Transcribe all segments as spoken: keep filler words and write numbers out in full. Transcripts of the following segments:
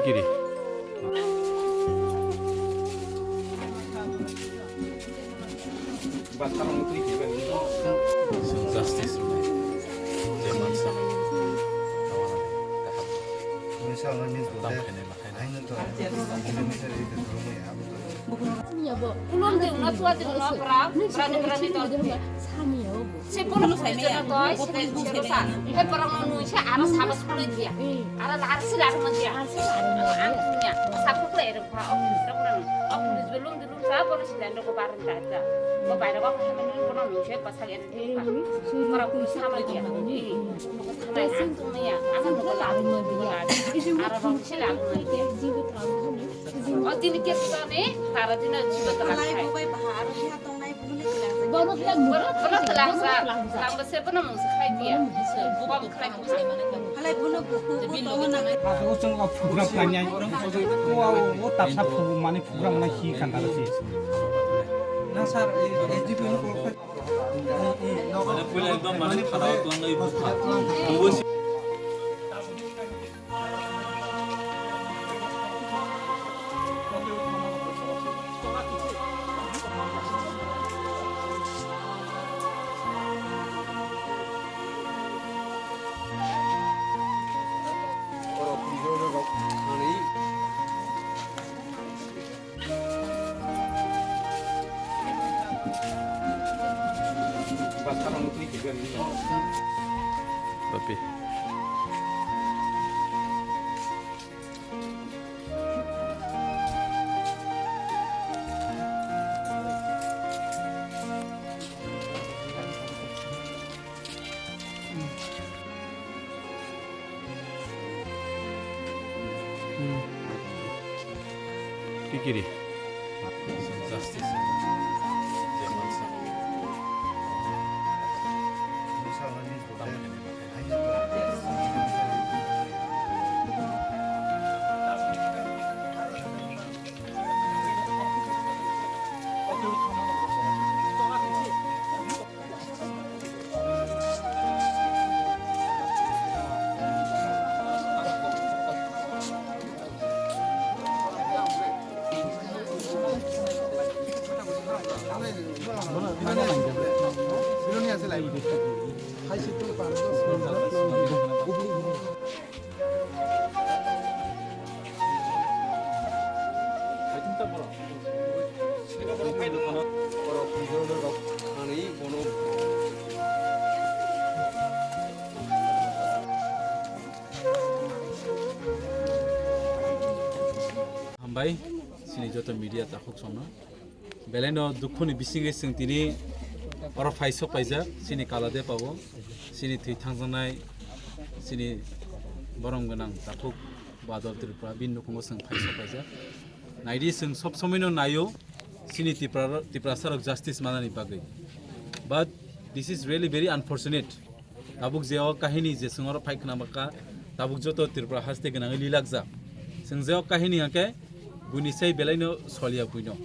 Kiri. Justice. Kulom de una tua de una pra, pra de pra de to. Se bono se jana to, se de se ro sa. He pra no nu se ara sabas pole dia. Ara lar se lar ma dia. Ang punya, sa pukle ro pra. Ro pra no. Aku de belum de lum sa bono se dan ko baran ta ta. Ko bai ro ko se men bono nu se pas ha. Para pun sama dia. Ini. Sama itu ya. Asa mau lalu mau dia. Arah bang sila mau dia. O tini ke sini para dina jiwa terang. Bono telang sa. Lamba se bono mau sekai dia. Bukan sekai. Halai bono buku bono na. Aku cuma program tanya. Wow, wow, tak sab mani program mana hi kan tadi sih. Na sir, eh, eh, di bono. Mane puila ekdom mane khara tong nai bukha. Obo si- Papi. Kikiri. Hambai, sini joto media takhuk songno. Belai no dukhu ni bisingwi chwng tini oro phai sok paijak, chini Kaladepa o, chini thwi thangjaknai, chini borom gwnang takhuk Badal Tripura, bini nukhungo chwng phai sok paijak. Naidi chwng sob somoi no naio, chini Tipra, Tiprasa rok justice manani bagwi. But this is really very unfortunate. Tabuk je o kahini je chwng oro phai khna bwkha, tabuk joto Tripura haste gwnangwi lilakjak. Chwng je o kahini hwnkhe buini sai belai no soliya buino.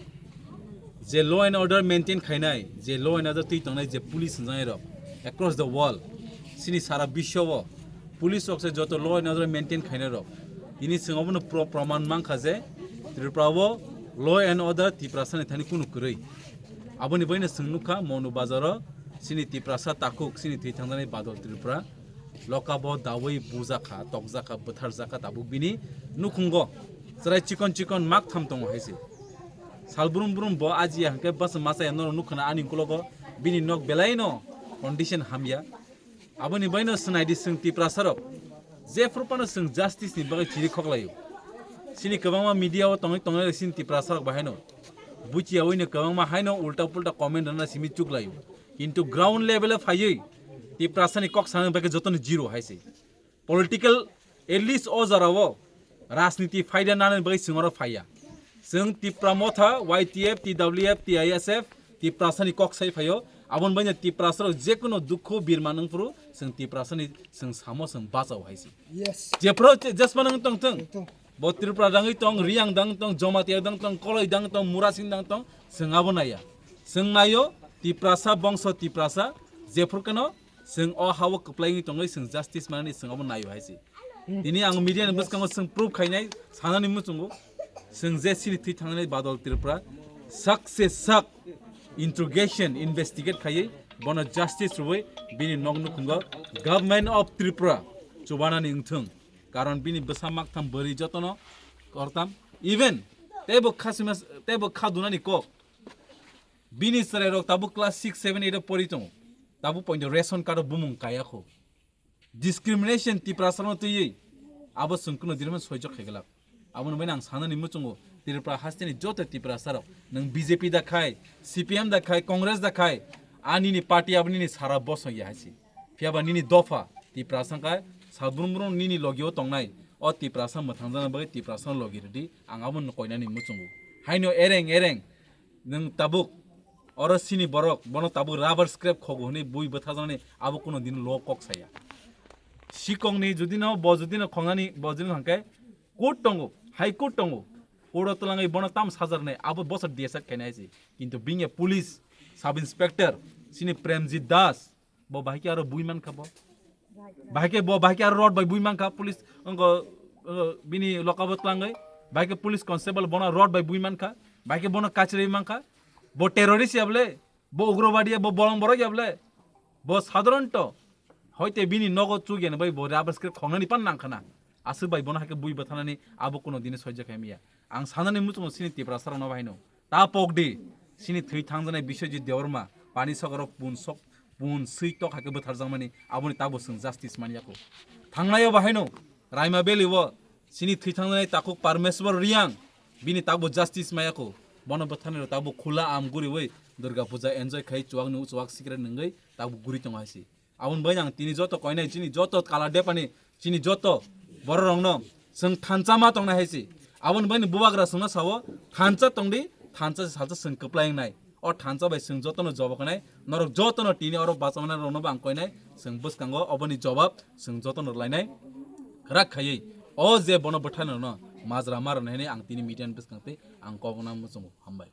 Je law and order maintain khainai, je law and order twi tongnai je police hwnjaknai rok across the world, chini sara biswa o police rok se joto law and order maintain khainai rok. Tini chwng obono pro-, proman mankha je Tripura o law and order Tiprasa ni thani kunu kwrwi. Aboni bagwino chwng nukha Monu Bazar o chini Tiprasa takhuk, chini thwi thangjaknai Badal Tripura lokabo dawi bujakha, tokjakha, bwtharjakha, tabuk bini nukhungo chwrai chikon chikon mak tham tongo hai se. Sal brum brum bo ajiya hwnkhe bwsa masa ya norok nukha na ani ukulogo bini nok belai no condition hamya. Aboni bagwino swnaidi chwng Tiprasa rok jephru phano chwng justice ni bagwi chiri khoklaio. Chini kwbangma media o tongwi tongnai chini Tiprasa rok bahaino buchiyawi no kwbangma haino ulta pulta comment rwna simi chuklaio. Kintu ground level o phaiwi Tiprasa ni kok sanani bagwi jotono zero hai se. Political, at least o jora o rajniti phaida nani bagwi chwng oro phaiya. Chwng Tipra Motha, Y T F, T W F, T I S F, Tiprasa ni kok sai phaio. Aboni bagwi Tiprasa rok jekunu dukhu birma nung phuru chwng Tiprasa ni chwng samo chwng bachao hai se. Yes. Jephru je-, jesma nung tong thung. Tong thung. Bo Tripura dangwi tong, Riyang dang tong, Jamatia dang tong, Koloi dang tong, Murasing dang tong, chwng abo naiya. Chwng naio Tiprasa bongso Tiprasa jephru keno chwng o ha-o kwplai wngwi tongwi chwng justice manani chwng abo naio hai se. Tini ang media ni bwskango chwng proof khainai sanani muchungo. Chwng je sini thwi thangnani Badal Tripura sak se sak interrogation, investigate khaiwi bono justice rwui bini nok nukhungo Government of Tripura chubanani wngthung. Karon bini bwsa maktham bwrwi jotono kortam. Even teibo kha sima, teibo kha dunani kok. Bini chwrairok tabuk class six, seven, eight o pori tongo. Tabuk poito ration card o bumung kaya kho. Discrimination Tiprasarno twiwi abo chwng kuno diriman soijo khaiglak. Aboni baino ang sanani muchungo Tripura hasteni joto Tiprasarok, nwng B J P da khai, C P M da khai, Congress da khai, anini party abo nini sara bosong ya haisi. Phiyaba nini dopha Tiprasa khai, salbrum brum nini logio tongnai, o Tiprasa mwthangjana bagwi Tiprasano logi rwdi, ang abono koinani muchungo. Haino ereng ereng nwng tabuk oro sini borok bono tabuk rubber scrap khogo hwnwi bui bwthajaknani abo kuno dino lo kok saya. Sikongni judino bo judino khongnani bo judino hwnkhe court tongo, high court tongo. Court o twlangwi bono tam sajarnai abo bosor D S R khainai se. Kintu bini police sub inspector sini Premjit Das, bo bahai khe aro bui mankha bo. Bahai khe bo bahai khe aro rod bai bui mankha police wngkha, uh, bini lokabo twlangwi. Bahai khe police constable bono rod bai bui mankha. Bahai khe bono kachirwi mankha. Bo terrorist ya bole, bo ugrobadi ya, bo bolong borok ya bole. Bo sadharanto hoite bini nogo chuk ya bai bo rubber scrap khongnani pan nangkhana. Aswk bai bono hai khe bui bwthanani abo kuno dini soijo khaimiya. Ang sanani muchungo sini Tiprasarokno bahaino. Ta pokdi, sini thwi thangjanai Biswajit Debbarma, pani sokorok pun sok, pun swi tok hai khe bwtharjakmani, aboni tabuk chwng justice manya kho. Thangnaio bahaino, Raima Valley o, sini thwi thangjanai takhuk Parmeshwar Reang, bini tabuk justice maya kho. Bono bwtharnai tabuk khula am guriwi Durga Puja enjoy khai chuwak nu chuwak sikre nungwi tabuk guri tongo hai se. Aboni bai ang tini joto koinai chini joto kala depani chini joto bororokno chwng thansa ma tongnai hai se. Aboni bai bubagra chwngno sao thansa tongdi, thansa se salsa chwng kwplai wngnai. O thansa bai chwng jotono jobo khnai, norok jotono tini oro bachama rokno bo ang koinai chwng bwskango oboni jobab chwng jotono lainai rak khaiwi. O je bono bwtharnai rokno majra ma rwnai hinwi ang tini media ni bwskang tei ang kok na muchungo hambai.